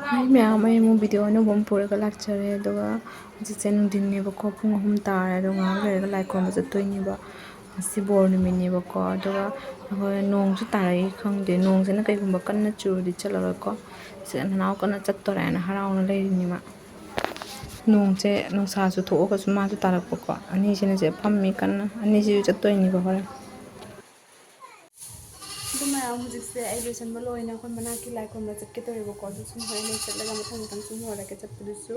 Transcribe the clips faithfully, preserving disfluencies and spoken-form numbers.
ꯍꯥꯏ ꯃꯌꯥꯝ, ꯑꯩ ꯑꯃꯨꯛ ꯚꯤꯗꯤꯑꯣ ꯑꯅꯧꯕ ꯑꯃ ꯄꯨꯔꯒ ꯂꯥꯛꯆꯔꯦ꯫ ꯑꯗꯨꯒ ꯍꯧꯖꯤꯛꯁꯦ ꯅꯨꯡꯊꯤꯟꯅꯦꯕꯀꯣ, ꯄꯨꯡ ꯑꯍꯨꯝ ꯇꯥꯔꯦ꯫ ꯑꯗꯣ ꯉꯥꯏꯍꯥꯛ ꯂꯩꯔꯒ ꯂꯥꯏ ꯈꯨꯔꯨꯝꯕ ꯆꯠꯇꯣꯏꯅꯦꯕ꯫ ꯉꯁꯤ ꯕꯣꯔ ꯅꯨꯃꯤꯠꯅꯦꯕꯀꯣ꯫ ꯑꯗꯨꯒ ꯑꯩꯈꯣꯏ ꯅꯣꯡꯁꯨ ꯇꯥꯔꯛꯏ ꯈꯪꯗꯦ꯫ ꯅꯣꯡꯁꯤꯅ ꯀꯩꯒꯨꯝꯕ ꯀꯟꯅ ꯆꯨꯔꯗꯤ ꯆꯠꯂꯔꯣꯏꯀꯣ꯫ ꯁꯤ ꯅꯅꯥꯎ ꯀꯟꯅ ꯆꯠꯇꯣꯔꯦ ꯍꯥꯏꯅ ꯍꯔꯥꯎꯅ ꯂꯩꯔꯤꯅꯦꯕ꯫ ꯅꯣꯡꯁꯦ ꯅꯨꯡꯁꯥꯁꯨ ꯊꯣꯛꯑꯒꯁꯨ ꯃꯥꯁꯨ ꯇꯥꯔꯛꯄꯀꯣ꯫ ꯑꯅꯤꯁꯤꯅꯁꯦ ꯐꯝꯃꯤ ꯀꯟꯅ꯫ ꯑꯅꯤꯁꯤꯁꯨ ꯆꯠꯇꯣꯏꯅꯤꯀꯣ ꯍꯣꯔꯦꯟ꯫ ꯑꯗꯨ ꯃꯌꯥꯝ ꯍꯧꯖꯤꯛꯁꯦ ꯑꯩ ꯂꯣꯏꯁꯟꯕ ꯂꯣꯏꯅ ꯑꯩꯈꯣꯏ ꯃꯅꯥꯛꯀꯤ ꯂꯥꯏ ꯈꯨꯔꯨꯝꯕ ꯆꯠꯀꯦ ꯇꯧꯔꯦꯕꯀꯣ꯫ ꯑꯗꯨ ꯁꯨꯝ ꯍꯣꯔꯦꯟ ꯑꯩ ꯆꯠꯂꯒ ꯃꯊꯪ ꯃꯊꯪ ꯁꯨꯝ ꯍꯣꯜꯂꯛꯀꯦ꯫ ꯆꯠꯄꯗꯨꯁꯨ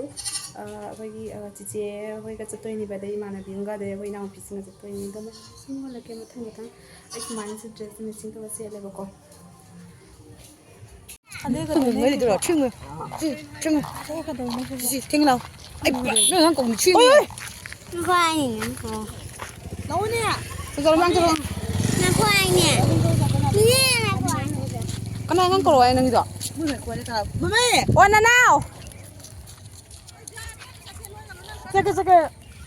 ꯑ, ꯑꯩꯈꯣꯏꯒꯤ ꯑ, ꯆꯤꯆꯦ ꯍꯣꯏꯒ ꯆꯠꯇꯣꯏꯅꯦꯕ, ꯑꯗꯩ ꯏꯃꯥꯟꯅꯕꯤ ꯑꯃꯒ, ꯑꯗꯩ ꯑꯩꯈꯣꯏ ꯏꯅꯥꯎꯄꯤꯁꯤꯡꯒ ꯆꯠꯇꯣꯏꯅꯤ꯫ ꯑꯗꯣ ꯃꯌꯥꯝ ꯁꯨꯝ ꯍꯣꯜꯂꯛꯀꯦ ꯃꯊꯪ ꯃꯊꯪ꯫ ꯑꯩ ꯁꯨꯃꯥꯏꯅꯁꯨ ꯗ꯭ꯔꯦꯁꯁꯦ ꯃꯦꯠꯆꯤꯡ ꯇꯧꯔ ꯁꯦꯠꯂꯦꯕꯀꯣ꯫ ꯊꯦꯡꯉꯨ, ꯊꯦꯡꯉꯨ꯫ ꯁꯤ, ꯊꯦꯡꯉꯨ ꯂꯥꯎ꯫ ꯑꯩ ꯅꯣꯏ ꯑꯉꯥꯡ ꯀꯧꯅꯤ, ꯊꯦꯡꯉꯨ꯫ ꯅꯈꯣꯏ ꯑꯅꯤ ꯅꯪ ꯀꯧ꯫ ꯂꯥꯛꯑꯣꯅꯦ꯫ ꯆꯠꯂꯣ, ꯅꯪ ꯆꯠꯂꯣ꯫ ꯅꯈꯣꯏ ꯑꯅꯤ꯫ ꯏꯅꯦ ꯅꯈꯣꯏ꯫ ꯀꯅꯥ ꯑꯉꯥꯡ ꯀꯧꯔꯛꯑꯣ ꯍꯥꯏ ꯅꯪꯒꯤꯗꯣ? ꯃꯃꯦ! ꯑꯣ, ꯅꯅꯥꯎ! ꯆꯠꯀꯦ, ꯆꯠꯀꯦ꯫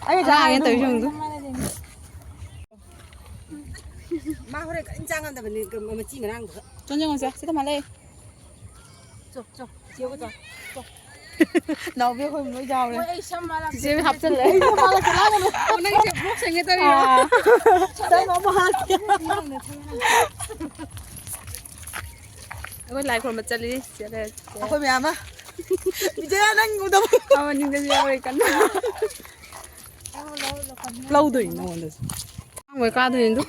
ꯑꯩ ꯑꯉꯥꯡ ꯑꯉꯥꯡ ꯇꯧꯔꯤꯁꯦ ꯌꯦꯡꯉꯨ꯫ ꯃꯥ ꯍꯣꯔꯦꯟ ꯀꯔꯤꯝ ꯆꯥ ꯉꯝꯗꯕꯅꯤ, ꯃꯆꯤ ꯃꯔꯥꯡꯗꯨꯒ꯫ ꯆꯣꯟ ꯌꯦꯡꯉꯨꯁꯦ, ꯁꯤꯗ ꯃꯥ ꯂꯩ꯫ ꯆꯣ, ꯆꯣ, ꯆꯦ ꯍꯣꯏ ꯆꯣ, ꯆꯣ꯫ ꯅꯥꯎꯕꯤ ꯑꯩꯈꯣꯏ ꯂꯣꯏ ꯌꯥꯎꯔꯦ꯫ ꯍꯣꯏ, ꯑꯩ ꯁꯝ ꯃꯥꯜꯂꯛꯀꯦ꯫ ꯆꯤꯆꯦ ꯍꯣꯏ ꯍꯥꯞꯆꯜꯂꯦ꯫ ꯑꯩ ꯁꯝ ꯃꯥꯜꯂꯛꯀꯦ, ꯂꯥꯡꯒꯅꯨ꯫ ꯑꯣ, ꯅꯪꯒꯤꯁꯦ vlog ꯁꯦꯝꯒꯦ ꯇꯧꯔꯤꯔꯣ? ꯑꯥ꯫ ꯁꯝ ꯑꯃ ꯍꯥꯠꯀꯦ꯫ ꯑꯩꯈꯣꯏ ꯂꯥꯏ ꯈꯨꯔꯨꯝꯕ ꯆꯠꯂꯤ꯫ ꯆꯦ ꯂꯩꯔꯦ, ꯆꯦ꯫ ꯑꯩꯈꯣꯏ ꯃꯌꯥꯝ ꯑꯃ꯫ ꯕꯤꯖꯌꯥ, ꯅꯪ ꯎꯗꯕ꯫ ꯑꯃ ꯅꯤꯡꯗ ꯌꯥꯎꯔꯦ ꯀꯟꯅ꯫ ꯂꯧꯗꯣꯏꯅꯤ ꯅꯉꯣꯟꯗꯁꯨ꯫ ꯑꯉꯥꯡ ꯃꯣꯏ ꯀꯥꯗꯣꯏꯅꯤ ꯑꯗꯨ꯫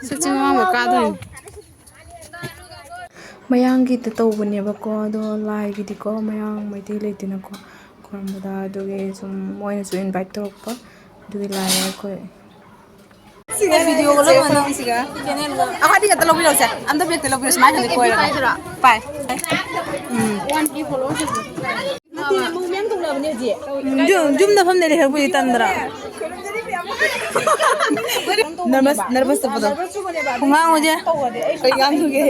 ꯁꯆꯤꯟ ꯑꯉꯥꯡ ꯃꯣꯏ ꯀꯥꯗꯣꯏꯅꯤ꯫ ꯃꯌꯥꯡꯒꯤꯗ ꯇꯧꯕꯅꯦꯕꯀꯣ, ꯑꯗꯣ ꯂꯥꯏꯒꯤꯗꯤꯀꯣ, ꯃꯌꯥꯡ ꯃꯩꯇꯩ ꯂꯩꯇꯦꯅꯀꯣ, ꯈꯨꯔꯨꯝꯕꯗ꯫ ꯑꯗꯨꯒꯤ ꯁꯨꯝ ꯃꯣꯏꯅꯁꯨ invite ꯇꯧꯔꯛꯄ, ꯑꯗꯨꯒꯤ ꯂꯥꯛꯑꯦ ꯑꯩꯈꯣꯏ꯫ ꯁꯤꯒ ꯚꯤꯗꯤꯑꯣꯒ ꯂꯧꯕ ꯅꯪ ꯁꯤꯒ? ꯑꯩꯈꯣꯏꯗꯤ ꯉꯥꯛꯇ ꯂꯧꯕꯤꯔꯛꯎꯁꯦ꯫ ꯑꯝꯇ ꯕꯦꯛꯇ ꯂꯧꯕꯤꯔꯣ, ꯁꯨꯃꯥꯏꯅ ꯈꯛꯇ ꯀꯣꯏꯔꯒ꯫ ꯄꯥꯏ꯫ ꯎꯝ꯫ ꯅꯠꯇꯦ, ꯃꯧ ꯃꯌꯥꯝ ꯇꯧꯅꯕꯅꯦ ꯍꯧꯖꯤꯛ꯫ ꯎꯝ, ꯌꯨꯝ-, ꯌꯨꯝꯗ ꯐꯝ ꯂꯩꯔꯦ ꯍꯦꯛꯄꯨꯗꯤ ꯇꯟꯗ꯭ꯔꯥ? Nervous, nervous ꯆꯠꯄꯗꯣ꯫ ꯈꯣꯡꯉꯥꯡ ꯑꯣꯏꯁꯦ꯫ ꯀꯩ ꯉꯥꯡꯗꯣꯏꯒꯦ?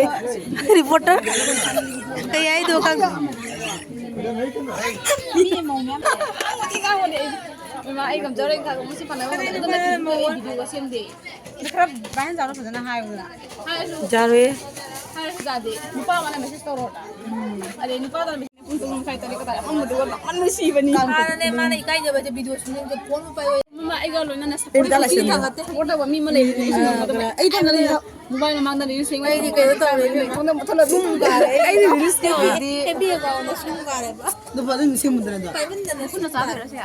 Reporter꯫ ꯀꯩ ꯍꯥꯏꯗꯣ ꯈꯪꯗꯦ꯫ ꯏꯃꯥ, ꯑꯩ ꯉꯝꯖꯔꯣꯏ, ꯈꯔ ꯃꯁꯤ ꯐꯅꯕ ꯍꯣꯠꯅꯕꯗ ꯅꯠꯇꯦ, ꯚꯤꯗꯤꯑꯣꯒ ꯁꯦꯝꯗꯦ꯫ ꯈꯔ ꯚꯥꯏꯔꯦꯜ ꯆꯥꯎꯅ ꯐꯖꯅ ꯍꯥꯏꯌꯨꯗꯅ꯫ ꯍꯥꯏꯔꯁꯨ ꯌꯥꯔꯣꯏꯌꯦ꯫ ꯍꯥꯏꯔꯁꯨ ꯌꯥꯗꯦ꯫ ꯅꯨꯄꯥ ꯑꯃꯅ ꯃꯦꯁꯦꯖ ꯇꯧꯔꯣꯅ꯫ ꯎꯝ꯫ ꯑꯗꯩ ꯅꯨꯄꯥꯗꯨꯅ ꯃꯦꯁꯦꯖ ꯄꯨꯡ ꯇꯔꯨꯛ ꯃꯈꯥꯏ ꯇꯔꯦꯠ ꯀꯗꯥꯏ ꯑꯃꯝꯕꯗꯨꯒ ꯅꯣꯛꯃꯟꯕ ꯁꯤꯕꯅꯤ꯫ ꯃꯥꯅꯅꯦ, ꯃꯥꯅ ꯏꯀꯥꯏꯖꯕꯁꯦ ꯚꯤꯗꯤꯑꯣ ꯁꯨꯡꯌꯦꯡ ꯐꯣꯟꯕꯨ ꯄꯥꯏꯌꯣꯏ꯫ ꯃꯃꯥ, ꯑꯩꯒ ꯂꯣꯏꯅꯅ ꯁꯞꯄꯣꯔꯠ ꯇꯧꯕ ꯃꯤ ꯑꯃ ꯂꯩꯔꯤꯗꯤ ꯑꯩꯁꯨ ꯉꯝꯒꯗꯕ꯫ ꯑꯩ ꯊꯝꯃꯒꯦ꯫ ꯃꯣꯕꯥꯏꯜ ꯃꯃꯥꯡꯗ ꯔꯤꯜꯁ ꯌꯦꯡꯕ ꯑꯩꯗꯤ ꯀꯩꯅꯣ ꯇꯧꯔꯦ꯫ ꯏꯇꯣꯝꯇ ꯃꯨꯠꯊꯠꯂ ꯑꯗꯨꯝ ꯀꯥꯔꯦ꯫ ꯑꯩꯗꯤ ꯔꯤꯜꯁ ꯌꯦꯡꯕꯗꯤ ꯍꯦꯄꯤ ꯑꯦꯀꯥꯎꯟꯗ ꯁꯨꯝ ꯀꯥꯔꯦꯕ꯫ ꯑꯗꯨ ꯐꯖꯅ ꯁꯦꯝꯃꯨꯗꯅ ꯑꯗꯣ꯫ ꯄꯥꯏꯃꯟꯗꯅ ꯁꯨꯝ ꯄꯨꯟꯅ ꯆꯥꯊꯔꯁꯦ꯫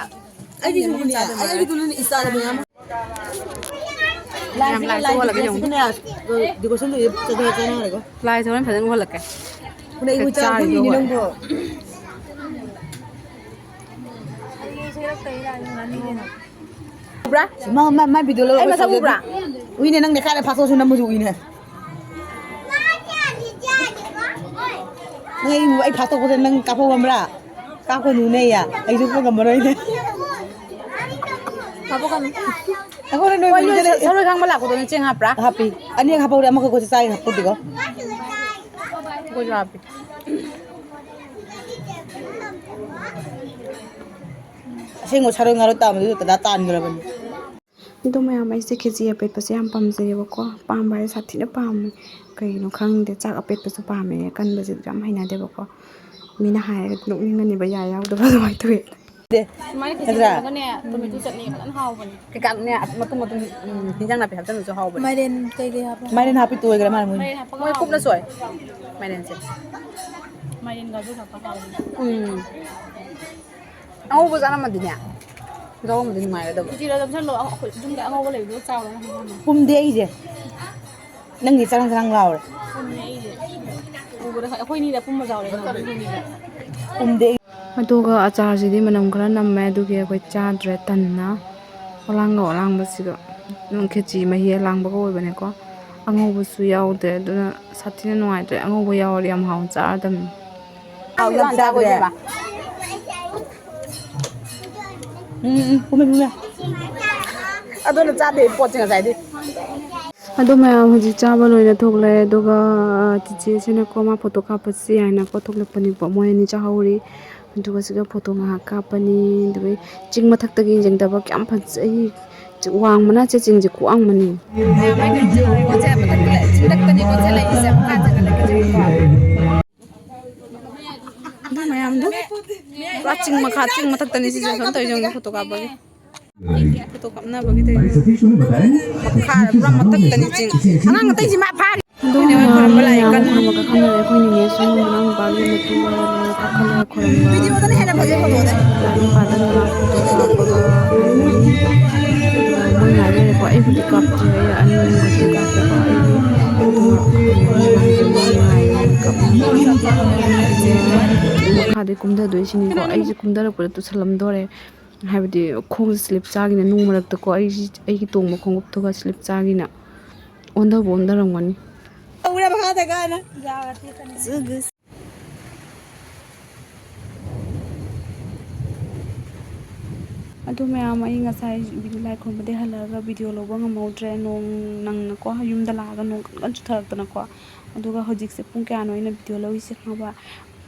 ꯑꯩꯒꯤ ꯁꯤꯡꯖꯨꯅꯦ, ꯑꯩꯒꯤꯗꯨꯅꯅꯦ ꯏꯁꯇꯥꯏꯜ ꯃꯌꯥꯝ꯫ ꯌꯥꯝ ꯂꯥꯏ ꯊꯣꯛꯍꯜꯂꯒ ꯌꯦꯡꯉꯨ꯫ ꯂꯥꯏꯁꯦ ꯍꯣꯔꯦꯟ ꯐꯖꯅ ꯎꯍꯜꯂꯛꯀꯦ꯫ ꯍꯣꯔꯦꯟ ꯏꯃꯨ ꯆꯥꯛ ꯆꯥꯗꯣꯏꯅꯤ ꯍꯣꯏ꯫ ꯅꯪꯕꯣ꯫ ꯎꯕ꯭ꯔꯥ? ꯃꯥ, ꯃꯥ, ꯃꯥ ꯚꯤꯗꯤꯑꯣ ꯂꯧꯔ ꯑꯩ ꯃꯁꯛ ꯎꯕ꯭ꯔꯥ? ꯎꯏꯅꯦ, ꯅꯪ ꯅꯦꯀꯥꯏꯔ ꯐꯥꯛꯇꯣꯛꯑꯁꯨ ꯅꯝꯃꯁꯨ ꯎꯏꯅꯦ꯫ ꯅꯪ ꯑꯩ, ꯑꯩ ꯐꯥꯛꯇꯣꯛꯄꯗ ꯅꯪ ꯀꯥꯞꯍꯧꯔꯝꯕ꯭ꯔꯥ? ꯀꯥꯞꯀꯅꯨꯅꯦ, ꯌꯥ꯫ ꯑꯩꯁꯨ ꯉꯝꯃꯔꯣꯏꯅꯦ꯫ ꯀꯥꯞꯄꯛꯀꯅꯨ꯫ ꯑꯩꯈꯣꯏꯅ ꯅꯣꯏ ꯍꯣꯏ, ꯅꯣꯏ ꯃꯅꯤꯡꯗ ꯂꯩ꯫ ꯁꯔꯣꯏ ꯈꯥꯡꯕ ꯂꯥꯛꯄꯗꯣ ꯅꯣꯏ ꯆꯦꯡ ꯍꯥꯞꯄ꯭ꯔꯥ? ꯍꯥꯞꯄꯤ꯫ ꯑꯅꯤ ꯍꯥꯞꯍꯧꯔꯦ, ꯑꯃꯈꯛ ꯑꯩꯈꯣꯏꯁꯨ ꯆꯥꯏ, ꯍꯥꯞꯄꯨꯗꯤꯀꯣ꯫ ꯑꯩꯈꯣꯏꯁꯨ ꯍꯥꯞꯄꯤ꯫ ꯑꯁꯦꯡꯕ ꯁꯔꯣꯏ ꯉꯥꯔꯣ ꯇꯥꯕꯗꯨꯗ ꯗꯗꯥ ꯇꯥꯟꯈ꯭ꯔꯕꯅꯤ꯫ ꯑꯗꯣ ꯃꯌꯥꯝ, ꯑꯩꯁꯦ ꯈꯦꯆꯤ ꯑꯄꯦꯠꯄꯁꯦ ꯌꯥꯝ ꯄꯥꯝꯖꯩꯌꯦꯕꯀꯣ꯫ ꯄꯥꯝꯕ ꯍꯥꯏꯁꯦ ꯁꯥꯊꯤꯅ ꯄꯥꯝꯃꯦ꯫ ꯀꯩꯒꯤꯅꯣ ꯈꯪꯗꯦ, ꯆꯥꯛ ꯑꯄꯦꯠꯄꯁꯨ ꯄꯥꯝꯃꯦ, ꯑꯀꯟꯕꯁꯤꯗꯤ ꯌꯥꯝ ꯍꯩꯅꯗꯦꯕꯀꯣ꯫ ꯃꯤꯅ ꯍꯥꯏꯔꯒꯗꯤ ꯅꯣꯛꯅꯤꯡꯒꯅꯦꯕ, ꯌꯥ ꯌꯥꯎꯗꯕ ꯑꯗꯨꯃꯥꯏꯅ ꯇꯧꯋꯦ꯫ ꯁꯨꯃꯥꯏꯅ ꯈꯦꯆꯤ ꯅꯠꯇ꯭ꯔꯥ? ꯇꯧꯔꯒꯅꯦ, ꯇꯣꯃꯦꯇꯣ ꯆꯠꯅꯤ ꯐꯖꯅ ꯍꯥꯎꯕꯅꯦ꯫ ꯀꯩꯀꯥꯅꯦ, ꯃꯇꯨꯝ ꯃꯇꯨꯝ, ꯎꯝ, ꯍꯤꯟꯖꯥꯡ ꯅꯥꯄꯤ ꯍꯥꯞꯆꯤꯟꯕꯁꯨ ꯍꯥꯎꯕꯅꯦ꯫ ꯃꯥꯏꯔꯦꯟ ꯀꯩꯀꯩ ꯍꯥꯞꯄ? ꯃꯥꯏꯔꯦꯟ ꯍꯥꯞꯄꯤ ꯇꯣꯏꯈ꯭ꯔꯦ ꯃꯥꯅ ꯃꯣꯏ꯫ ꯃꯥꯏꯔꯦꯟ ꯍꯥꯞꯄꯒ ꯃꯣꯏ ꯀꯨꯞꯅ ꯍꯥꯎꯕꯅꯦ꯫ ꯁꯣꯏ ꯃꯥꯏꯔꯦꯟꯁꯦ꯫ ꯃꯥꯏꯔꯦꯟ ꯒꯥꯖꯔ ꯍꯥꯞꯄ ꯍꯥꯎꯕꯅꯦ꯫ ꯎꯝ꯫ ꯑꯉꯧꯕ ꯆꯥꯔꯝꯃꯗꯤꯅꯦ, ꯆꯥꯔꯝꯃꯗꯤ ꯅꯨꯡꯉꯥꯏꯒꯗꯕ꯫ ꯎꯇꯤꯗ ꯌꯣꯝꯁꯜꯂꯣ, ꯑꯩꯈꯣꯏ ꯌꯨꯝꯗ ꯑꯉꯧꯕ ꯂꯩꯕꯗꯨꯒ ꯆꯥꯎꯔꯣ ꯅꯪ꯫ ꯄꯨꯝꯗꯦ ꯑꯩꯁꯦ꯫ ꯅꯪꯗꯤ ꯆꯔꯪ ꯆꯔꯪ ꯂꯥꯎꯔꯦ꯫ ꯄꯨꯝꯃꯦ ꯑꯩꯁꯦ꯫ ꯎꯕꯗ ꯈꯪ-, ꯑꯩꯈꯣꯏꯅꯤꯗ ꯄꯨꯝꯕ ꯌꯥꯎꯔꯦ, ꯑꯩꯈꯣꯏꯅꯤꯗ꯫ ꯄꯨꯝꯗꯦ꯫ ꯑꯗꯨꯒ ꯑꯆꯥꯔꯁꯤꯗꯤ ꯃꯅꯝ ꯈꯔ ꯅꯝꯃꯦ, ꯑꯗꯨꯒꯤ ꯑꯩꯈꯣꯏ ꯆꯥꯗ꯭ꯔꯦ, ꯇꯟꯅ꯫ ꯑꯣꯂꯥꯡꯒ ꯑꯣꯂꯥꯡꯕꯁꯤꯒ꯫ ꯑꯗꯨꯝ ꯈꯦꯆꯤ ꯃꯍꯤ ꯑꯂꯥꯡꯕꯒ ꯑꯣꯏꯕꯅꯦꯀꯣ꯫ ꯑꯉꯧꯕꯁꯨ ꯌꯥꯎꯗꯦ, ꯑꯗꯨꯅ ꯁꯥꯊꯤꯅ ꯅꯨꯡꯉꯥꯏꯇ꯭ꯔꯦ꯫ ꯑꯉꯧꯕ ꯌꯥꯎꯔꯗꯤ ꯌꯥꯝ ꯍꯥꯎꯅ ꯆꯥꯔꯗꯝꯅꯤ꯫ ꯍꯥꯎ, ꯌꯥꯝ ꯆꯥꯈ꯭ꯔꯦ꯫ ꯎꯝ, ꯎꯝ, ꯄꯨꯝꯃꯦ, ꯄꯨꯝꯃꯦ꯫ ꯑꯗꯨꯅ ꯆꯥꯗꯦ ꯄꯣꯠꯁꯦ ꯉꯁꯥꯏꯗꯤ꯫ ꯑꯗꯣ ꯃꯌꯥꯝ ꯍꯧꯖꯤꯛ ꯆꯥꯕ ꯂꯣꯏꯔ ꯊꯣꯛꯂꯛꯑꯦ, ꯑꯗꯨꯒ, ꯑ, ꯆꯤꯆꯦꯁꯤꯅꯀꯣ ꯃꯥ ꯐꯣꯇꯣ ꯀꯥꯞꯄꯁꯤ ꯍꯥꯏꯅꯀꯣ ꯊꯣꯛꯂꯛꯄꯅꯤꯀꯣ, ꯃꯣꯏ ꯑꯅꯤ ꯆꯥꯍꯧꯔꯤ꯫ ꯑꯗꯨꯒ ꯁꯤꯒ ꯐꯣꯇꯣ ꯉꯥꯏꯍꯥꯛ ꯀꯥꯞꯄꯅꯤ꯫ ꯑꯗꯨꯒ ꯆꯤꯡ ꯃꯊꯛꯇꯒꯤ ꯌꯦꯡꯊꯕ ꯀꯌꯥꯝ ꯐꯖꯩ꯫ ꯋꯥꯡꯕꯅ ꯆꯦ, ꯆꯤꯡꯁꯦ ꯈꯨꯋꯥꯡ ꯑꯃꯅꯤ꯫ ꯑꯗꯨ ꯃꯌꯥꯝꯗꯣ ꯄꯨꯔꯥ ꯆꯤꯡ ꯃꯈꯥ, ꯆꯤꯡ ꯃꯊꯛꯇꯅꯤ ꯁꯤꯁꯦ ꯁꯨꯝ ꯇꯧꯔꯤꯁꯦ ꯐꯣꯇꯣ ꯀꯥꯞꯄꯒꯤ꯫ ꯐꯣꯇꯣ ꯀꯥꯞꯅꯕꯒꯤ ꯇꯧꯔꯤꯁꯦ꯫ ꯃꯈꯥ ꯄꯨꯔꯥ ꯃꯊꯛꯇꯅꯤ ꯆꯤꯡ꯫ ꯑꯉꯥꯡ ꯑꯇꯩꯁꯤ ꯃꯥ ꯐꯥꯔꯤ꯫ ꯑꯗꯨꯝ ꯃꯌꯥꯝ ꯃꯌꯥꯝ ꯈꯨꯔꯨꯝꯕ ꯀꯥꯈꯠꯅꯔꯦ꯫ ꯑꯩꯈꯣꯏ ꯅꯦꯅꯦꯁꯨ ꯃꯅꯥꯎ ꯅꯨꯄꯥꯒꯤ ꯃꯇꯨꯡ ꯏꯟꯅ ꯀꯥꯈꯠꯂꯒ ꯈꯨꯔꯨꯝꯕ꯫ ꯂꯥꯏ ꯄꯥꯗꯅ ꯐꯣꯇꯣ ꯀꯥꯞꯄꯒ ꯃꯣꯏ ꯉꯥꯏ ꯂꯩꯔꯦꯀꯣ꯫ ꯑꯩꯕꯨꯗꯤ ꯀꯥꯞꯇ꯭ꯔꯦ, ꯑꯩ ꯑꯅꯤ ꯑꯍꯨꯝ ꯈꯛꯇ ꯀꯥꯞꯄꯦꯀꯣ꯫ ꯑꯩꯗꯤ ꯑꯗꯨꯒ ꯃꯣꯏ ꯉꯥꯏ ꯂꯩꯔꯦ, ꯀꯥꯞꯅꯤꯡꯕ꯫ ꯃꯈꯥꯗꯩ ꯀꯨꯝꯊꯗꯣꯏꯁꯤꯅꯤꯀꯣ꯫ ꯑꯩꯁꯦ ꯀꯨꯝꯊꯔꯛꯄꯗ ꯇꯨꯁꯜꯂꯝꯗꯣꯔꯦ꯫ ꯍꯥꯏꯕꯗꯤ ꯈꯣꯡꯁꯦ slip ꯆꯥꯈꯤꯅ ꯅꯨꯡ ꯃꯔꯛꯇꯀꯣ꯫ ꯑꯩꯁꯤ, ꯑꯩꯒꯤ ꯇꯣꯡꯕ ꯈꯣꯡꯎꯞꯇꯨꯒ slip ꯆꯥꯈꯤꯅ ꯑꯣꯟꯊꯕꯨ ꯑꯣꯟꯊꯔꯝꯒꯅꯤ꯫ ꯎꯔꯕ ꯃꯈꯥꯗ ꯀꯥꯏꯅ? ꯑꯗꯨ ꯃꯌꯥꯝ, ꯑꯩ ꯉꯁꯥꯏ ꯂꯥꯏ ꯈꯨꯔꯨꯝꯕꯗꯩ ꯍꯜꯂꯛꯑꯒ video ꯂꯧꯕ ꯉꯝꯍꯧꯗ꯭ꯔꯦ, ꯅꯣꯡ ꯅꯪꯅꯀꯣ꯫ ꯌꯨꯝꯗ ꯂꯥꯛꯑꯒ ꯅꯣꯡ ꯀꯟ ꯀꯟ ꯆꯨꯊꯔꯛꯇꯅꯀꯣ꯫ ꯑꯗꯨꯒ ꯍꯧꯖꯤꯛꯁꯦ ꯄꯨꯡ ꯀꯌꯥꯅꯣ ꯑꯩꯅ video ꯂꯧꯔꯤꯁꯦ ꯈꯪꯉꯕ?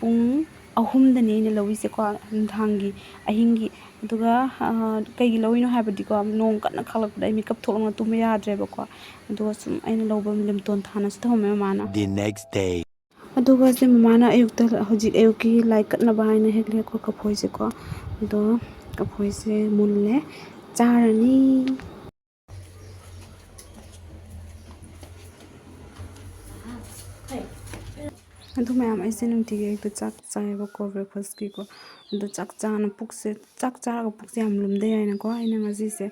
ꯄꯨꯡ ꯑꯍꯨꯝꯗꯅꯤ ꯑꯩꯅ ꯂꯧꯔꯤꯁꯦꯀꯣ, ꯅꯨꯡꯗꯥꯡꯒꯤ, ꯑꯍꯤꯡꯒꯤ꯫ ꯑꯗꯨꯒ, ꯑ, ꯀꯩꯒꯤ ꯂꯧꯔꯤꯅꯣ ꯍꯥꯏꯕꯗꯤꯀꯣ, ꯅꯣꯡ ꯀꯟꯅ ꯈꯥꯛꯂꯛꯄꯗ ꯑꯩ ꯃꯤꯀꯞ ꯊꯣꯛꯂꯛꯅ ꯇꯨꯝꯕ ꯌꯥꯗ꯭ꯔꯦꯕꯀꯣ꯫ ꯑꯗꯨꯒ ꯁꯨꯝ ꯑꯩꯅ ꯂꯧꯕ ꯂꯤꯝꯇꯣꯟ ꯊꯥꯅꯁꯨ ꯊꯝꯃꯝꯃꯦ ꯃꯃꯥꯅ꯫ The next day. ꯑꯗꯨꯒ ꯁꯤ ꯃꯃꯥꯅ ꯑꯌꯨꯛꯇ, ꯍꯧꯖꯤꯛ ꯑꯌꯨꯛꯀꯤ ꯂꯥꯏ ꯀꯠꯅꯕ ꯍꯥꯏꯅ ꯍꯦꯛꯂꯛꯄ ꯀꯐꯣꯏꯁꯦꯀꯣ꯫ ꯑꯗꯣ ꯀꯐꯣꯏꯁꯦ ꯃꯨꯜꯂꯦ, ꯆꯥꯔꯅꯤ꯫ ꯑꯗꯨ ꯃꯌꯥꯝ, ꯑꯩꯁꯦ ꯅꯨꯡꯇꯤꯒꯤ ꯑꯌꯨꯛꯇ ꯆꯥꯛ ꯆꯥꯏꯌꯦꯕꯀꯣ, breakfastꯀꯤꯀꯣ꯫ ꯑꯗꯣ ꯆꯥꯛ ꯆꯥꯅ ꯄꯨꯛꯁꯦ, ꯆꯥꯛ ꯆꯥꯔꯒ ꯄꯨꯛꯁꯦ ꯌꯥꯝ ꯂꯨꯝꯊꯩ ꯍꯥꯏꯅꯀꯣ, ꯑꯩꯅ ꯉꯁꯤꯁꯦ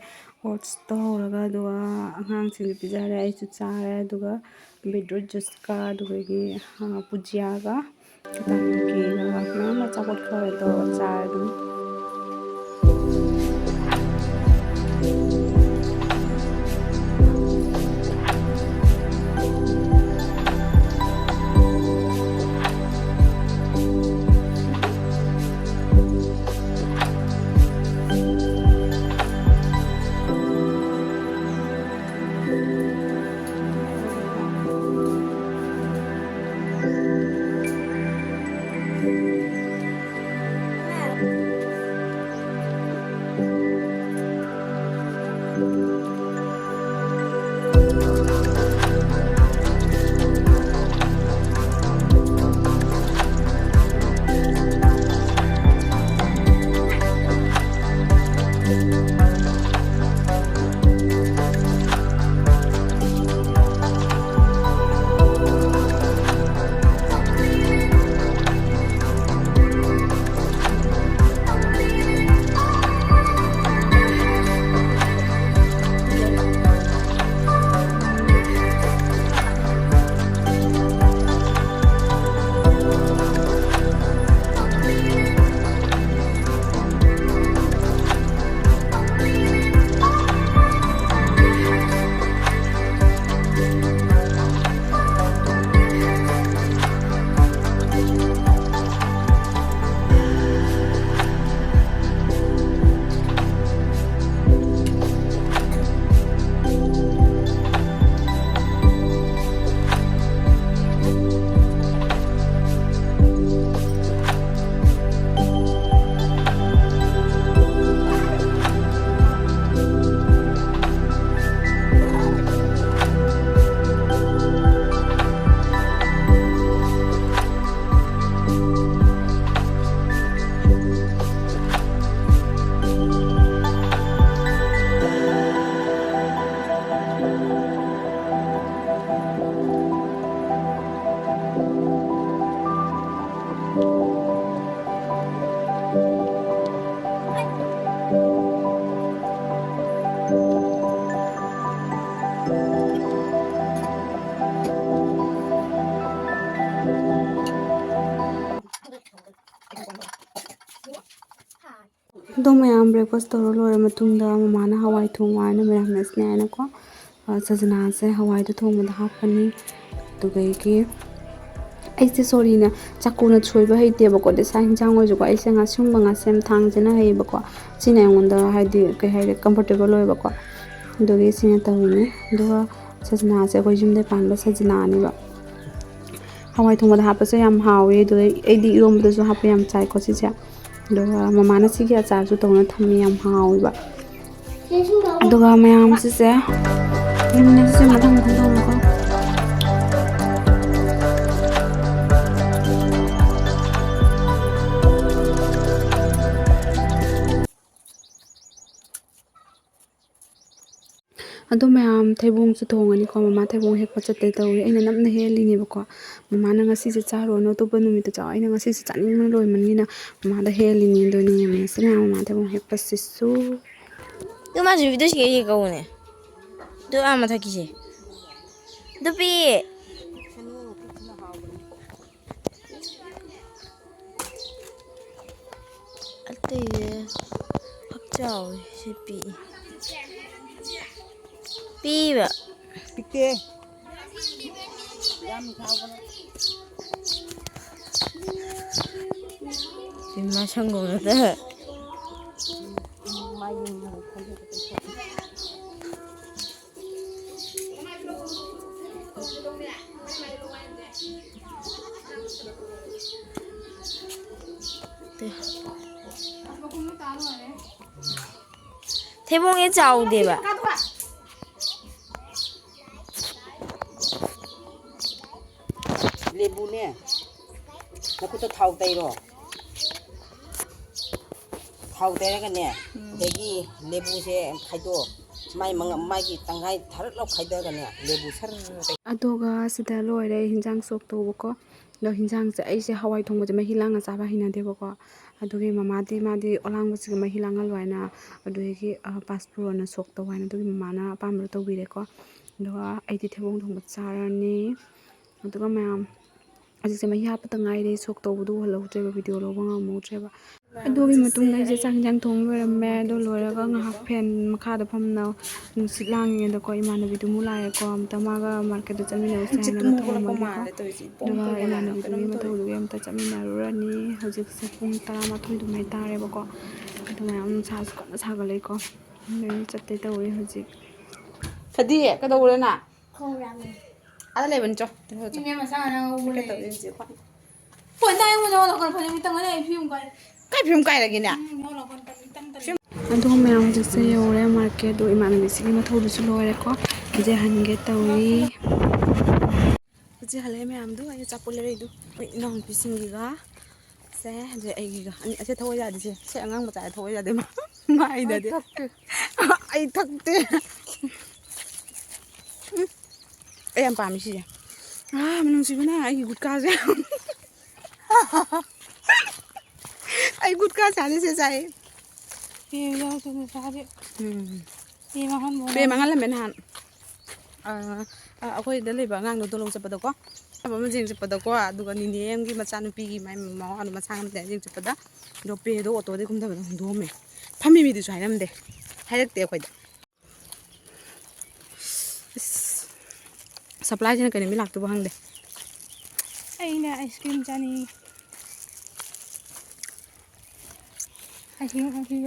oatsꯇꯣ ꯍꯧꯔꯒ, ꯑꯗꯨꯒ ꯑꯉꯥꯡꯁꯤꯡꯁꯨ ꯄꯤꯖꯔꯦ, ꯑꯩꯁꯨ ꯆꯥꯔꯦ꯫ ꯑꯗꯨꯒ beetroot juiceꯀ, ꯑꯗꯨꯗꯒꯤ, ꯑ, ꯕꯨꯖꯤꯌꯥꯒ, ꯀꯦꯛꯀ, ꯃꯌꯥꯝ ꯑꯆꯥꯄꯣꯠ ꯈꯔ ꯇꯧꯔꯒ ꯆꯥꯔꯦ ꯑꯗꯨꯝ꯫ ꯑꯗꯣ ꯃꯌꯥꯝ breakfast ꯇꯧꯔ ꯂꯣꯏꯔ ꯃꯇꯨꯡꯗ ꯃꯃꯥꯅ ꯍꯋꯥꯏ ꯊꯣꯡꯉꯣ ꯍꯥꯏꯅ ꯃꯌꯥꯝ ꯃꯦꯁꯅꯦ ꯍꯥꯏꯅꯀꯣ, ꯑ, ꯁꯖꯅꯥꯁꯦ ꯍꯋꯥꯏꯗꯣ ꯊꯣꯡꯕꯗ ꯍꯥꯞꯄꯅꯤ꯫ ꯑꯗꯨꯗꯒꯤ ꯑꯩꯁꯦ ꯁꯣꯔꯤꯅ ꯆꯥꯀꯨꯅ ꯁꯣꯏꯕ ꯍꯩꯇꯦꯕꯀꯣ, ꯑꯗꯩ ꯆꯥꯛ ꯍꯤꯟꯖꯥꯡ ꯑꯣꯏꯔꯁꯨꯀꯣ, ꯑꯩꯁꯦ ꯉꯥꯁꯤꯒꯨꯝꯕ ꯉꯥꯁꯦꯝ ꯊꯥꯡꯁꯤꯅ ꯍꯩꯌꯦꯕꯀꯣ꯫ ꯁꯤꯅ ꯑꯩꯉꯣꯟꯗ ꯍꯥꯏꯗꯤ ꯀꯩ ꯍꯥꯏꯔꯦ, comfortable ꯑꯣꯏꯕꯀꯣ꯫ ꯑꯗꯨꯒꯤ ꯁꯤꯅ ꯇꯧꯔꯤꯅꯦ꯫ ꯑꯗꯨꯒ ꯁꯖꯅꯥꯁꯦ ꯑꯩꯈꯣꯏ ꯌꯨꯝꯗ ꯄꯥꯟꯕ ꯁꯖꯅꯥꯅꯦꯕ꯫ ꯍꯋꯥꯏ ꯊꯣꯡꯕꯗ ꯍꯥꯞꯄꯁꯨ ꯌꯥꯝ ꯍꯥꯎꯋꯦ, ꯑꯗꯨꯒ ꯑꯩꯗꯤ ꯏꯔꯣꯝꯕꯗꯁꯨ ꯍꯥꯞꯄ ꯌꯥꯝ ꯆꯥꯏꯀꯣ ꯁꯤꯁꯦ꯫ ꯑꯗꯨꯒ ꯃꯃꯥꯅ ꯁꯤꯒꯤ ꯑꯆꯥꯔꯁꯨ ꯇꯧꯅ ꯊꯝꯃꯤ, ꯌꯥꯝ ꯍꯥꯎꯋꯦꯕ꯫ ꯑꯗꯨꯒ ꯃꯌꯥꯝꯁꯤꯁꯦ, ꯎꯝ, ꯁꯤꯁꯦ ꯃꯊꯪ ꯃꯊꯪ ꯇꯧꯔꯒ꯫ ꯑꯗꯣ ꯃꯌꯥꯝ, ꯊꯩꯕꯣꯡꯁꯨ ꯊꯣꯡꯉꯅꯤꯀꯣ꯫ ꯃꯃꯥ ꯊꯩꯕꯣꯡ ꯍꯦꯛꯄ ꯆꯠꯇꯦ ꯇꯧꯔꯤ꯫ ꯑꯩꯅ ꯅꯝꯅ ꯍꯦꯜꯂꯤꯅꯦꯕꯀꯣ꯫ ꯃꯃꯥꯅ ꯉꯁꯤꯁꯦ ꯆꯥꯔꯨꯔꯅꯨ, ꯑꯇꯣꯞꯄ ꯅꯨꯃꯤꯠꯇ ꯆꯥꯎ꯫ ꯑꯩꯅ ꯉꯁꯤꯁꯦ ꯆꯥꯅꯤꯡꯕꯅ ꯂꯣꯏꯃꯟꯒꯤꯅ ꯃꯃꯥꯗ ꯍꯦꯜꯂꯤꯅꯦ꯫ ꯑꯗꯨꯅꯦ ꯌꯦꯡꯉꯨꯅꯦ꯫ ꯁꯤ ꯃꯌꯥꯝ ꯃꯃꯥ ꯊꯩꯕꯣꯡ ꯍꯦꯛꯄꯁꯤꯁꯨ꯫ ꯑꯗꯨ ꯃꯥꯁꯨ video ꯁꯤꯒꯦ ꯀꯧꯕꯅꯦ꯫ ꯑꯗꯨ ꯑꯥ ꯃꯊꯛꯀꯤꯁꯦ꯫ ꯑꯗꯨ ꯄꯤ꯫ ꯑꯇꯩꯁꯦ ꯈꯛ ꯆꯥꯎꯋꯤ꯫ ꯁꯤ ꯄꯤꯛꯏ꯫ ꯄꯤꯛꯏꯕ꯫ ꯄꯤꯛꯇꯦ꯫ ꯌꯥꯝ ꯆꯥꯎꯕꯅꯦ꯫ ꯁꯤ ꯃꯥ ꯁꯪꯒꯣꯝ ꯅꯠꯇ꯫ ꯃꯥꯒꯤ ꯊꯩꯕꯣꯡꯁꯦ ꯆꯥꯎꯗꯦꯕ꯫ ꯂꯦꯕꯨꯅꯦ, ꯅꯈꯨꯠꯇ ꯊꯥꯎ ꯇꯩꯔꯣ꯫ ꯊꯥꯎ ꯇꯩꯔꯒꯅꯦ, ꯎꯝ꯫ ꯑꯗꯒꯤ ꯂꯦꯕꯨꯁꯦ ꯈꯥꯏꯗꯣꯛ, ꯃꯥꯏ ꯃꯉ-, ꯃꯥꯒꯤ ꯇꯪꯈꯥꯏ ꯊꯥꯔꯠ ꯂꯧ ꯈꯥꯏꯗꯣꯛꯑꯒꯅꯦ, ꯂꯦꯕꯨ ꯁꯔ ꯇꯩ-꯫ ꯑꯗꯨꯒ ꯁꯤꯗ ꯂꯣꯏꯔꯦ ꯍꯤꯟꯖꯥꯡ ꯁꯣꯛ ꯇꯧꯕꯀꯣ꯫ ꯑꯗꯣ ꯍꯤꯟꯖꯥꯡꯁꯦ, ꯑꯩꯁꯦ ꯍꯋꯥꯏ ꯊꯣꯡꯕꯁꯦ ꯃꯍꯤ ꯂꯥꯡꯅ ꯆꯥꯕ ꯍꯩꯅꯗꯦꯕꯀꯣ꯫ ꯑꯗꯨꯒꯤ ꯃꯃꯥꯗꯤ, ꯃꯥꯗꯤ ꯑꯣꯂꯥꯡꯕꯁꯤꯒ ꯃꯍꯤ ꯂꯥꯡꯍꯜꯂꯣ ꯍꯥꯏꯅ, ꯑꯗꯨꯗꯒꯤ, ꯑ, ꯄꯥꯁꯄꯨꯔꯟꯅ ꯁꯣꯛ ꯇꯧ ꯍꯥꯏꯅ, ꯑꯗꯨꯒꯤ ꯃꯃꯥꯅ ꯑꯄꯥꯝꯕꯗꯣ ꯇꯧꯕꯤꯔꯦꯀꯣ꯫ ꯑꯗꯨꯒ ꯑꯩꯗꯤ ꯊꯩꯕꯣꯡ ꯊꯣꯡꯕ ꯆꯥꯔꯅꯤ꯫ ꯑꯗꯨꯒ ꯃꯌꯥꯝ, ꯍꯧꯖꯤꯛꯁꯦ ꯃꯍꯤ ꯍꯥꯞꯄꯗ ꯉꯥꯏꯔꯤ, ꯁꯣꯛ ꯇꯧꯕꯗꯨ ꯎꯍꯜꯍꯧꯗ꯭ꯔꯦꯕ, video ꯂꯧꯕ ꯉꯝꯍꯧꯗ꯭ꯔꯦꯕ꯫ ꯑꯗꯨꯒꯤ ꯃꯇꯨꯡꯗ ꯑꯩꯁꯦ ꯆꯥꯛ ꯌꯦꯟꯁꯥꯡ ꯊꯣꯡ ꯂꯣꯏꯔꯝꯃꯦ꯫ ꯑꯗꯨ ꯂꯣꯏꯔꯒ ꯉꯥꯏꯍꯥꯛ ꯐꯦꯟ ꯃꯈꯥꯗ ꯐꯝꯅ ꯅꯨꯡꯁꯤꯠ ꯂꯥꯡꯉꯤꯉꯩꯗꯀꯣ, ꯏꯃꯥꯟꯅꯕꯤꯗꯨ ꯑꯃꯨꯛ ꯂꯥꯛꯑꯦꯀꯣ꯫ ꯑꯝꯇ ꯃꯥꯒ ꯃꯥꯔꯀꯦꯠꯇ ꯆꯠꯃꯤꯟꯅꯔꯨꯁꯦ ꯍꯥꯏꯅ ꯊꯣꯛꯑꯝꯕꯅꯤꯀꯣ꯫ ꯑꯗꯨꯒ ꯏꯃꯥꯟꯅꯕꯤꯗꯨꯒꯤ ꯃꯊꯧꯗꯨꯒꯤ ꯑꯝꯇ ꯆꯠꯃꯤꯟꯅꯔꯨꯔꯅꯤ꯫ ꯍꯧꯖꯤꯛꯁꯦ ꯄꯨꯡ ꯇꯔꯥꯃꯥꯊꯣꯏ ꯑꯗꯨꯃꯥꯏꯅ ꯇꯥꯔꯦꯕꯀꯣ꯫ ꯑꯗꯨꯃꯥꯏꯅ ꯅꯨꯡꯁꯥꯁꯨ ꯀꯟꯅ ꯁꯥꯒꯠꯂꯛꯏꯀꯣ꯫ ꯑꯗꯨꯃꯥꯏꯅ ꯆꯠꯇꯣꯏ ꯇꯧꯔꯤ ꯍꯧꯖꯤꯛ꯫ ꯐꯗꯤ ꯀꯩꯗꯧꯔꯦ ꯅꯪ? ꯈꯣꯡꯒ꯭ꯔꯥꯝꯅꯦ꯫ ꯑꯥꯗ ꯂꯩꯕꯅꯤ, ꯆꯣ꯫ ꯏꯅꯦ ꯃꯆꯥ ꯉꯥꯡꯍꯧꯕꯅꯦ꯫ ꯀꯩꯗꯧꯔꯤ ꯍꯧꯖꯤꯛ? ꯐꯣꯟ ꯇꯥꯏ, ꯑꯩꯉꯣꯟꯗ ꯋꯥ ꯂꯧꯈꯠꯂꯣ, ꯐꯅꯦꯛ ꯃꯤꯇꯪ ꯑꯣꯏꯅ ꯑꯩ ꯐꯤ ꯑꯃꯨꯛ ꯀꯥꯏ꯫ ꯀꯥꯏ ꯐꯤ ꯑꯃꯨꯛ ꯀꯥꯏꯔꯒꯦꯅꯦ? ꯎꯝ, ꯋꯥ ꯂꯧꯈꯠꯂꯣ, ꯃꯤꯇꯪ ꯇꯜꯂꯤ꯫ ꯑꯗꯣ ꯃꯌꯥꯝ ꯍꯧꯖꯤꯛꯁꯦ ꯌꯧꯔꯦ ꯃꯥꯔꯀꯦꯠ꯫ ꯑꯗꯣ ꯏꯃꯥꯟꯅꯕꯤꯁꯤꯒꯤ ꯃꯊꯧꯗꯨꯁꯨ ꯂꯣꯏꯔꯦꯀꯣ꯫ ꯍꯧꯖꯤꯛ ꯍꯟꯒꯦ ꯇꯧꯔꯤ꯫ ꯍꯧꯖꯤꯛ ꯍꯜꯂꯛꯑꯦ ꯃꯌꯥꯝꯗꯣ꯫ ꯑꯩꯅ ꯑꯆꯥꯄꯣꯠ ꯂꯩꯔꯛꯏꯗꯣ ꯑꯩꯈꯣꯏ ꯏꯅꯥꯎꯅꯨꯄꯤꯁꯤꯡꯒꯤꯒ꯫ ꯁꯦ, ꯑꯗꯩ ꯑꯩꯒꯤꯒ꯫ ꯑꯅꯤ, ꯑꯁꯦ ꯊꯧꯕ ꯌꯥꯗꯦ ꯁꯦ꯫ ꯁꯦ ꯑꯉꯥꯡ ꯃꯆꯥ ꯊꯧꯕ ꯌꯥꯗꯦ꯫ ꯃꯥ, ꯃꯥ ꯍꯩꯅꯗꯦ꯫ ꯑꯩ ꯊꯛꯇꯦ꯫ ꯑꯩ ꯊꯛꯇꯦ꯫ ꯎꯝ꯫ ꯑꯩ ꯌꯥꯝ ꯄꯥꯝꯃꯤ ꯁꯤꯁꯦ꯫ ꯑꯥ, ꯃꯅꯝ ꯅꯨꯡꯁꯤꯕꯅ ꯑꯩꯒꯤ ꯒꯨꯠꯀꯥꯁꯦ꯫ ꯑꯩ ꯒꯨꯠꯀꯥ ꯆꯥꯅꯤꯁꯦ ꯆꯥꯏ꯫ ꯄꯦ ꯌꯥꯎꯗꯅ ꯆꯥꯗꯦ꯫ ꯎꯝ꯫ ꯄꯦ ꯃꯥꯡꯍꯟꯕ ꯄꯦ ꯃꯥꯡꯍꯜꯂꯝꯃꯦ ꯅꯍꯥꯟ꯫ ꯑ, ꯑ, ꯑꯩꯈꯣꯏꯗ ꯂꯩꯕ ꯑꯉꯥꯡꯗꯣ ꯗꯣ ꯂꯧ ꯆꯠꯄꯗꯀꯣ꯫ ꯑꯃ ꯌꯦꯡ ꯆꯠꯄꯗꯀꯣ, ꯑꯗꯨꯒ ꯅꯤꯅꯦ ꯑꯃꯒꯤ ꯃꯆꯥꯅꯨꯄꯤꯒꯤ ꯃꯥꯏ ꯃꯋꯥꯗꯣ ꯃꯁꯥ ꯉꯝꯗꯦ ꯌꯦꯡ ꯆꯠꯄꯗ, ꯑꯗꯣ ꯄꯦꯗꯣ ꯑꯣꯇꯣꯗꯒꯤ ꯀꯨꯝꯊꯕꯗ ꯍꯨꯟꯗꯣꯛꯑꯝꯃꯦ꯫ ꯐꯝꯃꯤ ꯃꯤꯗꯨꯁꯨ ꯍꯥꯏꯔꯝꯗꯦ꯫ ꯍꯥꯏꯔꯛꯇꯦ ꯑꯩꯈꯣꯏꯗ꯫ ꯏꯁ, ꯁꯄ꯭ꯂꯥꯏꯁꯤꯅ ꯀꯩꯅꯣ ꯃꯤ ꯂꯥꯛꯇꯧꯕ ꯈꯪꯗꯦ꯫ ꯑꯩꯅ ꯑꯥꯏꯁ ꯀ꯭ꯔꯤꯝ ꯆꯥꯅꯤꯡꯉꯤ꯫ ꯑꯥꯏꯁ ꯀ꯭ꯔꯤꯝ, ꯑꯥꯏꯁ ꯀ꯭ꯔꯤꯝ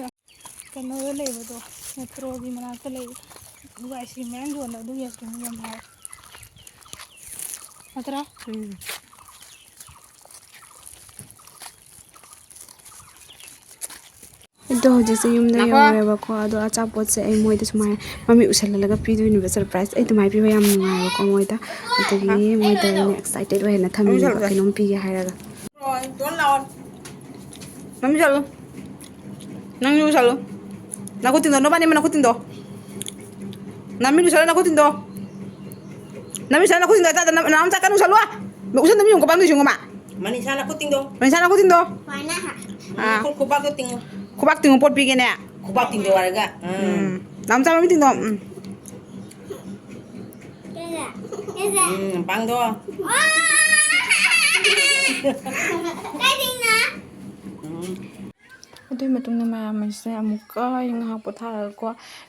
ꯀꯩꯅꯣꯗ ꯂꯩꯕꯗꯣ, ꯃꯦꯇ꯭ꯔꯣꯒꯤ ꯃꯅꯥꯛꯇ ꯂꯩꯕ꯫ ꯑꯗꯨꯒ ꯑꯥꯏꯁ ꯀ꯭ꯔꯤꯝ ꯃꯌꯥꯝ ꯌꯣꯟꯕ, ꯑꯗꯨꯒꯤ ꯑꯥꯏꯁ ꯀ꯭ꯔꯤꯝ ꯌꯥꯝ ꯍꯥꯎꯋꯦ꯫ ꯅꯠꯇ꯭ꯔꯥ? ꯎꯝ꯫ ꯑꯗꯣ ꯍꯧꯖꯤꯛꯁꯦ ꯌꯨꯝꯗ ꯉꯥꯏꯈꯣ꯫ ꯌꯧꯔꯦꯕꯀꯣ꯫ ꯑꯗꯣ ꯑꯆꯥꯄꯣꯠꯁꯦ ꯑꯩ ꯃꯣꯏꯗ ꯁꯨꯃꯥꯏꯅ ꯃꯃꯤꯠ ꯎꯁꯜꯍꯜꯂꯒ ꯄꯤꯗꯣꯏꯅꯦꯕ, ꯁꯔꯄ꯭ꯔꯥꯏꯁ꯫ ꯑꯩ ꯑꯗꯨꯃꯥꯏꯅ ꯄꯤꯕ ꯌꯥꯝ ꯅꯨꯡꯉꯥꯏꯕꯀꯣ ꯃꯣꯏꯗ꯫ ꯑꯗꯒꯤ ꯃꯣꯏꯗ ꯑꯩꯅ ꯑꯦꯛꯁꯥꯏꯇꯦꯠ ꯑꯣꯏꯅ ꯊꯝꯃꯤꯅꯦꯕ, ꯀꯩꯅꯣꯝ ꯄꯤꯒꯦ ꯍꯥꯏꯔꯒ꯫ ꯗꯣꯟ ꯂꯥꯛꯑꯣ꯫ ꯃꯃꯤꯠ ꯆꯠꯂꯨ꯫ ꯅꯪꯁꯨ ꯆꯠꯂꯨ꯫ ꯅꯈꯨꯠ ꯇꯤꯡꯗꯣ, ꯅꯕꯥꯅꯤꯃꯛ ꯅꯈꯨꯠ ꯇꯤꯡꯗꯣ꯫ ꯅꯃꯤꯠ ꯎꯁꯜꯂꯣ, ꯅꯈꯨꯠ ꯇꯤꯡꯗꯣ꯫ ꯅꯃꯤꯠ ꯎꯁꯜꯂꯣ, ꯅꯈꯨꯠ ꯇꯤꯡꯗꯣ꯫ ꯇꯥꯗ, ꯅ-, ꯅꯅꯥꯝ ꯆꯠꯀꯅꯨ, ꯎꯁꯜꯂꯣ꯫ ꯎꯁꯟꯗ ꯃꯤ ꯑꯃꯨꯛꯀ ꯄꯥꯡꯗꯣꯏꯁꯤ ꯌꯦꯡꯉꯨ ꯃꯥ꯫ ꯃꯅꯤꯁꯥ ꯅꯈꯨꯠ ꯇꯤꯡꯗꯣ꯫ ꯃꯅꯤꯁꯥ ꯅꯈꯨꯠ ꯇꯤꯡꯗꯣ꯫ ꯁꯨꯃꯥꯏꯅ꯫ ꯑꯥ꯫ ꯈꯨ-, ꯈꯨꯕꯥꯛꯇꯣ ꯇꯤꯡꯉꯨ꯫ ꯈꯨꯕꯥꯛ ꯇꯤꯡꯉꯨ, ꯄꯣꯠ ꯄꯤꯒꯦꯅꯦ꯫ ꯈꯨꯕꯥꯛ ꯇꯤꯡꯗꯣ ꯍꯥꯏꯔꯒ꯫ ꯎꯝ꯫ ꯎꯝ꯫ ꯅꯅꯥꯝ ꯆꯥ ꯃꯃꯤꯠ ꯇꯤꯡꯗꯣ꯫ ꯎꯝ꯫ ꯀꯩꯗ? ꯀꯩꯗ? ꯎꯝ, ꯄꯥꯡꯗꯣ꯫ ꯀꯥꯏꯗꯩꯅꯣ? ꯎꯝ꯫ ꯑꯗꯨꯒꯤ ꯃꯇꯨꯡꯗ ꯃꯌꯥꯝ ꯑꯩꯁꯦ ꯑꯃꯨꯛꯀ ꯑꯩ ꯉꯥꯏꯍꯥꯛ ꯄꯣꯊꯥꯔꯒꯀꯣ,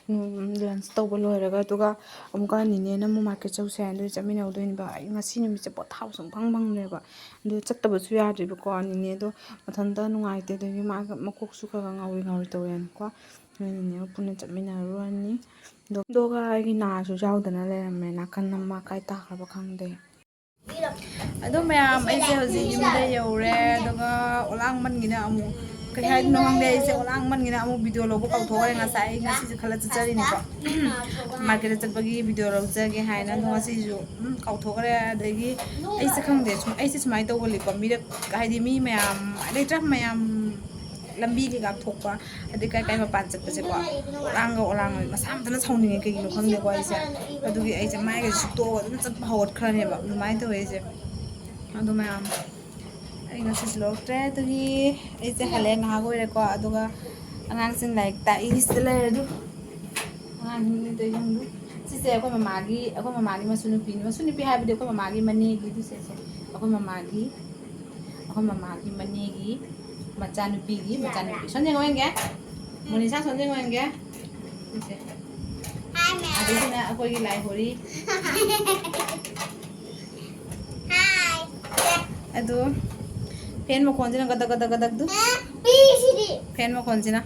ꯎꯝ, lunch ꯇꯧꯕ ꯂꯣꯏꯔꯒ, ꯑꯗꯨꯒ ꯑꯃꯨꯛꯀ ꯅꯤꯅꯦꯅ ꯑꯃꯨꯛ market ꯆꯧꯁꯦ ꯍꯥꯏꯅ ꯑꯗꯨꯗꯤ ꯆꯠꯃꯤꯟꯅꯧꯗꯣꯏꯅꯦꯕ꯫ ꯑꯩ ꯉꯁꯤ ꯅꯨꯃꯤꯠꯁꯦ ꯄꯣꯊꯥꯕ ꯁꯨꯡꯐꯪ ꯐꯪꯗ꯭ꯔꯦꯕ꯫ ꯑꯗꯨ ꯆꯠꯇꯕꯁꯨ ꯌꯥꯗ꯭ꯔꯤꯕꯀꯣ, ꯅꯤꯅꯦꯗꯣ ꯃꯊꯟꯇ ꯅꯨꯡꯉꯥꯏꯇꯦ, ꯑꯗꯒꯤ ꯃꯥꯒ ꯃꯀꯣꯛꯁꯨ ꯈꯔ ꯈꯔ ꯉꯥꯎꯔꯤ ꯉꯥꯎꯔꯤ ꯇꯧꯋꯦꯅꯀꯣ꯫ ꯅꯣꯏ ꯅꯤꯅꯦꯒ ꯄꯨꯟꯅ ꯆꯠꯃꯤꯟꯅꯔꯨꯔꯅꯤ꯫ ꯑꯗꯣ, ꯑꯗꯨꯒ ꯑꯩꯒꯤ ꯅꯥꯁꯨ ꯌꯥꯎꯗꯅ ꯂꯩꯔꯝꯃꯦ, ꯅꯥꯀꯟ ꯑꯃ ꯀꯥꯏ ꯇꯥꯈ꯭ꯔꯕ ꯈꯪꯗꯦ꯫ ꯑꯗꯣ ꯃꯌꯥꯝ, ꯑꯩꯁꯦ ꯍꯧꯖꯤꯛ ꯌꯨꯝꯗ ꯌꯧꯔꯦ, ꯑꯗꯨꯒ ꯑꯣꯂꯥꯡꯃꯟꯒꯤꯅ ꯑꯃꯨꯛ ꯀꯩ ꯍꯥꯏꯗꯣꯏꯅꯣ ꯈꯪꯗꯦ, ꯑꯩꯁꯦ ꯑꯣꯂꯥꯡꯃꯟꯒꯤꯅ ꯑꯃꯨꯛ video ꯂꯧꯕ ꯀꯥꯎꯊꯣꯛꯈ꯭ꯔꯦ꯫ ꯉꯁꯥꯏ, ꯑꯩ ꯉꯁꯤꯁꯨ ꯈꯜꯂ ꯆꯠꯆꯔꯤꯅꯤꯀꯣ, marketꯇ ꯆꯠꯄꯒꯤ video ꯂꯧꯖꯒꯦ ꯍꯥꯏꯅ, ꯑꯗꯣ ꯉꯁꯤꯁꯨ, ꯎꯝ, ꯀꯥꯎꯊꯣꯛꯈ꯭ꯔꯦ꯫ ꯑꯗꯒꯤ ꯑꯩꯁꯦ ꯈꯪꯗꯦ, ꯁꯨꯝ, ꯑꯩꯁꯦ ꯁꯨꯃꯥꯏꯅ ꯇꯧꯒꯜꯂꯤꯀꯣ, ꯃꯤꯔꯛ ꯍꯥꯏꯗꯤ ꯃꯤ ꯃꯌꯥꯝ ꯂꯩꯇ꯭ꯔꯥ, ꯃꯌꯥꯝ ꯂꯝꯕꯤ ꯀꯩꯀꯥ ꯊꯣꯛꯄ, ꯑꯗꯩ ꯀꯥꯏ ꯀꯥꯏ ꯃꯄꯥꯟ ꯆꯠꯄꯁꯦꯀꯣ, ꯑꯣꯂꯥꯡꯒ ꯑꯣꯂꯥꯡꯒ ꯃꯁꯥ ꯃꯊꯟꯇ ꯁꯥꯎꯅꯤꯡꯉꯦ, ꯀꯩꯒꯤꯅꯣ ꯈꯪꯗꯦꯀꯣ ꯑꯩꯁꯦ꯫ ꯑꯗꯨꯒꯤ ꯑꯩꯁꯦ ꯃꯥꯏꯒꯁꯦ ꯁꯤꯠꯇꯣꯛꯑꯒ ꯑꯗꯨꯝ ꯆꯠꯄ ꯍꯧꯒꯠꯈ꯭ꯔꯅꯦꯕ, ꯑꯗꯨꯃꯥꯏꯅ ꯇꯧꯋꯦ ꯑꯩꯁꯦ꯫ ꯑꯗꯨ ꯃꯌꯥꯝ, ꯑꯩ ꯉꯁꯤꯁꯨ ꯂꯧꯔꯛꯇ꯭ꯔꯦ, ꯑꯗꯨꯒꯤ ꯑꯩꯁꯦ ꯍꯜꯂꯛꯑꯦ, ꯉꯥꯏꯍꯥꯛ ꯑꯣꯏꯔꯦꯀꯣ꯫ ꯑꯗꯨꯒ ꯑꯉꯥꯡꯁꯤꯡ ꯂꯥꯏꯔꯤꯛ ꯇꯥꯛꯏ, ꯁꯤꯗ ꯂꯩꯔꯦ ꯑꯗꯨ꯫ ꯑꯉꯥꯡꯁꯤꯡ ꯇꯧꯔꯤꯁꯤꯡꯗꯨ꯫ ꯁꯤꯁꯦ ꯑꯩꯈꯣꯏ ꯃꯃꯥꯒꯤ, ꯑꯩꯈꯣꯏ ꯃꯃꯥꯒꯤ ꯃꯁꯨ ꯅꯨꯄꯤꯅꯤ꯫ ꯃꯁꯨ ꯅꯨꯄꯤ ꯍꯥꯏꯕꯗꯤ ꯑꯩꯈꯣꯏ ꯃꯃꯥꯒꯤ ꯃꯅꯦꯒꯤ, ꯑꯗꯨꯁꯦ, ꯁꯦ꯫ ꯑꯩꯈꯣꯏ ꯃꯃꯥꯒꯤ, ꯑꯩꯈꯣꯏ ꯃꯃꯥꯒꯤ ꯃꯅꯦꯒꯤ ꯃꯆꯥꯅꯨꯄꯤꯒꯤ ꯃꯆꯥꯅꯨꯄꯤ꯫ ꯁꯣꯟ ꯌꯦꯡꯉꯣ ꯌꯦꯡꯒꯦ꯫ ꯃꯣꯅꯤꯁꯥ, ꯁꯣꯟ ꯌꯦꯡꯉꯣ ꯌꯦꯡꯒꯦ꯫ ꯁꯤꯁꯦ꯫ ꯑꯗꯒꯤꯅ ꯑꯩꯈꯣꯏꯒꯤ ꯂꯥꯏꯍꯣꯔꯤ꯫ ꯑꯗꯨ fan ꯃꯈꯣꯟꯁꯤꯅ ꯒꯗꯛ ꯒꯗꯛ ꯒꯗꯛ ꯇꯨ꯫ Fan ꯃꯈꯣꯟꯁꯤꯅ꯫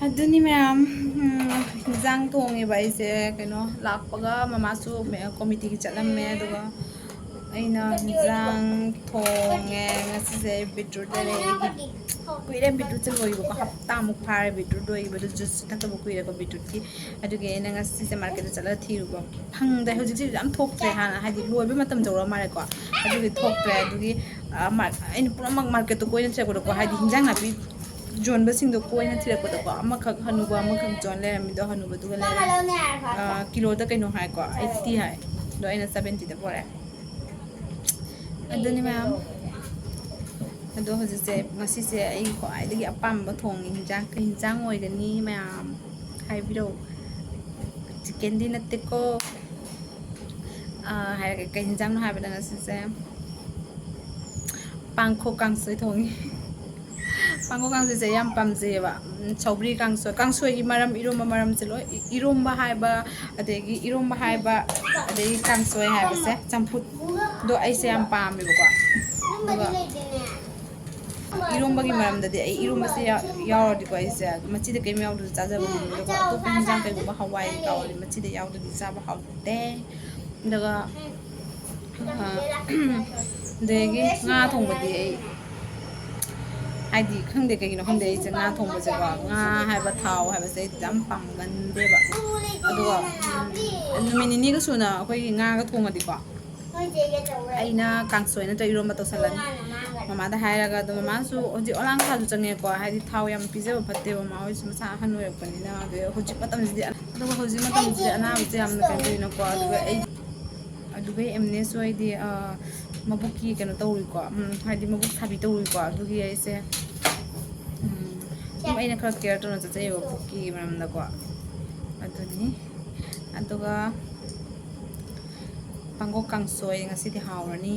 ꯑꯗꯨꯅꯤ ꯃꯌꯥꯝ, ꯎꯝ, ꯍꯤꯟꯖꯥꯡ ꯊꯣꯡꯉꯦꯕ ꯑꯩꯁꯦ꯫ ꯀꯩꯅꯣ, ꯂꯥꯛꯄꯒ ꯃꯃꯥꯁꯨ ꯃꯦ-, committeeꯒꯤ ꯆꯠꯂꯝꯃꯦ, ꯑꯗꯨꯒ ꯑꯩꯅ ꯍꯤꯟꯖꯥꯡ ꯊꯣꯡꯉꯦ꯫ ꯉꯁꯤꯁꯦ beetroot ꯂꯩꯔꯛꯑꯦ ꯑꯩꯒꯤ꯫ ꯀꯨꯏꯔꯦ beetrootꯁꯦ ꯂꯣꯏꯕꯀꯣ, ꯍꯞꯇꯥꯃꯨꯛ ꯐꯥꯔꯦ beetroot ꯂꯣꯏꯈꯤꯕꯗꯨ, juice ꯊꯛꯇꯕ ꯀꯨꯏꯔꯦꯀꯣ beetrootꯀꯤ꯫ ꯑꯗꯨꯒꯤ ꯑꯩꯅ ꯉꯁꯤꯁꯦ marketꯇ ꯆꯠꯂꯒ ꯊꯤꯔꯨꯕ, ꯐꯪꯗ꯭ꯔꯦ꯫ ꯍꯧꯖꯤꯛꯁꯦ ꯌꯥꯝ ꯊꯣꯛꯇ꯭ꯔꯦ, ꯍꯥꯟꯅ ꯍꯥꯏꯗꯤ ꯂꯣꯏꯕ ꯃꯇꯝ ꯌꯧꯔ ꯃꯥꯜꯂꯦꯀꯣ, ꯑꯗꯨꯒꯤ ꯊꯣꯛꯇ꯭ꯔꯦ꯫ ꯑꯗꯨꯒꯤ, ꯑ, ꯃꯥ-, ꯑꯩꯅ ꯄꯨꯝꯅꯃꯛ marketꯇ ꯀꯣꯏꯅ ꯊꯤꯔꯛꯄꯗꯀꯣ, ꯍꯥꯏꯗꯤ ꯍꯤꯟꯖꯥꯡ ꯅꯥꯄꯤ ꯌꯣꯟꯕꯁꯤꯡꯗꯣ ꯀꯣꯏꯅ ꯊꯤꯔꯛꯄꯗꯀꯣ, ꯑꯃꯈꯛ ꯍꯅꯨꯕ ꯑꯃꯈꯛ ꯌꯣꯟ ꯂꯩꯔꯝꯃꯤꯗꯣ, ꯍꯅꯨꯕꯗꯨꯒ ꯂꯩꯔꯦ꯫ ꯑ, ꯀꯤꯂꯣꯗ ꯀꯩꯅꯣ ꯍꯥꯏꯀꯣ, eighty ꯍꯥꯏ, ꯑꯗꯣ ꯑꯩꯅ seventyꯗ ꯄꯣꯔꯛꯑꯦ꯫ ꯑꯗꯨꯅꯤ ꯃꯌꯥꯝ꯫ ꯑꯗꯣ ꯍꯧꯖꯤꯛꯁꯦ, ꯉꯁꯤꯁꯦ ꯑꯩ ꯈ꯭ꯋꯥꯏꯗꯒꯤ ꯑꯄꯥꯝꯕ ꯊꯣꯡꯉꯤ ꯍꯤꯟꯖꯥꯡ꯫ ꯀꯩ ꯍꯤꯟꯖꯥꯡ ꯑꯣꯏꯒꯅꯤ ꯃꯌꯥꯝ? ꯍꯥꯏꯕꯤꯔꯛꯎ꯫ Chickenꯗꯤ ꯅꯠꯇꯦꯀꯣ꯫ ꯑꯥ, ꯍꯥꯏꯔꯒꯦ, ꯀꯩ ꯍꯤꯟꯖꯥꯡꯅꯣ ꯍꯥꯏꯕꯗ ꯉꯁꯤꯁꯦ ꯄꯥꯡꯈꯣꯛ ꯀꯥꯡꯁꯣꯏ ꯊꯣꯡꯉꯤ꯫ ꯄꯥꯡꯈꯣꯛ ꯀꯥꯡꯁꯣꯏꯁꯦ ꯌꯥꯝ ꯄꯥꯝꯖꯩꯌꯦꯕ꯫ ꯎꯝ, ꯁꯧꯒ꯭ꯔꯤ ꯀꯥꯡꯁꯣꯏ, ꯀꯥꯡꯁꯣꯏꯒꯤ ꯃꯔꯝ, ꯏꯔꯣꯝꯕ ꯃꯔꯝꯁꯦ ꯂꯣꯏ, ꯏꯔꯣꯝꯕ ꯍꯥꯏꯕ, ꯑꯗꯒꯤ ꯏꯔꯣꯝꯕ ꯍꯥꯏꯕ, ꯑꯗꯒꯤ ꯀꯥꯡꯁꯣꯏ ꯍꯥꯏꯕꯁꯦ, ꯆꯝꯐꯨꯠꯗꯣ ꯑꯩꯁꯦ ꯌꯥꯝ ꯄꯥꯝꯃꯦꯕꯀꯣ꯫ ꯑꯗꯨꯒ ꯏꯔꯣꯝꯕꯒꯤ ꯃꯔꯝꯗꯗꯤ ꯑꯩ ꯏꯔꯣꯝꯕꯁꯦ ꯌꯥ-, ꯌꯥꯎꯔꯗꯤꯀꯣ, ꯑꯩꯁꯦ ꯃꯆꯤꯗ ꯀꯩꯝ ꯌꯥꯎꯗ꯭ꯔꯁꯨ ꯆꯥꯖꯕ ꯉꯝꯃꯦ꯫ ꯑꯗꯨꯒ ꯑꯇꯣꯞꯄ ꯍꯤꯟꯖꯥꯡ ꯀꯩꯒꯨꯝꯕ ꯍꯋꯥꯏ ꯇꯧꯔꯗꯤ ꯃꯆꯤꯗ ꯌꯥꯎꯗꯕꯤ ꯆꯥꯕ ꯍꯥꯎꯇꯦ꯫ ꯑꯗꯨꯒ ꯑꯗꯒꯤ ꯉꯥ ꯊꯣꯡꯕꯗꯤ ꯑꯩ, ꯍꯥꯏꯗꯤ, ꯈꯪꯗꯦ, ꯀꯩꯒꯤꯅꯣ ꯈꯪꯗꯦ, ꯑꯩꯁꯦ ꯉꯥ ꯊꯣꯡꯕꯁꯦꯀꯣ, ꯉꯥ ꯍꯥꯏꯕ, ꯊꯥꯎ ꯍꯥꯏꯕꯁꯦ ꯑꯩ ꯌꯥꯝ ꯄꯥꯝꯒꯟꯗꯦꯕ꯫ ꯑꯗꯨꯒ, ꯎꯝ, ꯅꯨꯃꯤꯠ ꯅꯤꯅꯤꯒ ꯁꯨꯅ ꯑꯩꯈꯣꯏꯒꯤ ꯉꯥꯒ ꯊꯣꯡꯉꯗꯤꯀꯣ, ꯑꯩꯅ ꯀꯥꯡꯁꯣꯏ ꯅꯠꯇ꯭ꯔꯒ ꯏꯔꯣꯝꯕ ꯇꯧꯁꯜꯂꯅꯤ ꯃꯃꯥꯗ ꯍꯥꯏꯔꯒ꯫ ꯑꯗꯣ ꯃꯃꯥꯁꯨ ꯍꯧꯖꯤꯛ ꯑꯣꯂꯥꯡ ꯊꯥꯁꯨ ꯆꯪꯉꯦꯀꯣ, ꯍꯥꯏꯗꯤ ꯊꯥꯎ ꯌꯥꯝ ꯄꯤꯖꯕ ꯐꯠꯇꯦꯕ꯫ ꯃꯃꯥ ꯍꯣꯏꯁꯨ ꯃꯁꯥ ꯑꯍꯟ ꯑꯣꯏꯔꯛꯄꯅꯤꯅ꯫ ꯑꯗꯨꯒ ꯍꯧꯖꯤꯛ ꯃꯇꯝꯁꯤꯗꯤ, ꯑꯗꯨꯒ ꯍꯧꯖꯤꯛ ꯃꯇꯝꯁꯤꯗꯤ ꯑꯅꯥꯕꯁꯦ ꯌꯥꯝꯅ ꯀꯩꯅꯣ ꯇꯧꯋꯤꯅꯀꯣ꯫ ꯑꯗꯨꯒ ꯑꯩ, ꯑꯗꯨꯒ ꯑꯦꯝꯅꯦꯁꯨ ꯑꯩꯗꯤ, ꯑ, ꯃꯕꯨꯛꯀꯤ ꯀꯩꯅꯣ ꯇꯧꯔꯤꯀꯣ, ꯎꯝ, ꯍꯥꯏꯗꯤ ꯃꯕꯨꯛ ꯊꯥꯕꯤ ꯇꯧꯔꯤꯀꯣ꯫ ꯑꯗꯨꯒꯤ ꯑꯩꯁꯦ, ꯎꯝ, ꯑꯗꯨꯝ ꯑꯩꯅ ꯈꯔ ꯀꯦꯌꯔ ꯇꯧꯅ ꯆꯠꯆꯩꯌꯦꯕ ꯄꯨꯛꯀꯤ ꯃꯔꯝꯗꯀꯣ꯫ ꯑꯗꯨꯅꯤ꯫ ꯑꯗꯨꯒ ꯄꯥꯡꯈꯣꯛ ꯀꯥꯡꯁꯣꯏ ꯉꯁꯤꯗꯤ ꯍꯥꯎꯔꯅꯤ꯫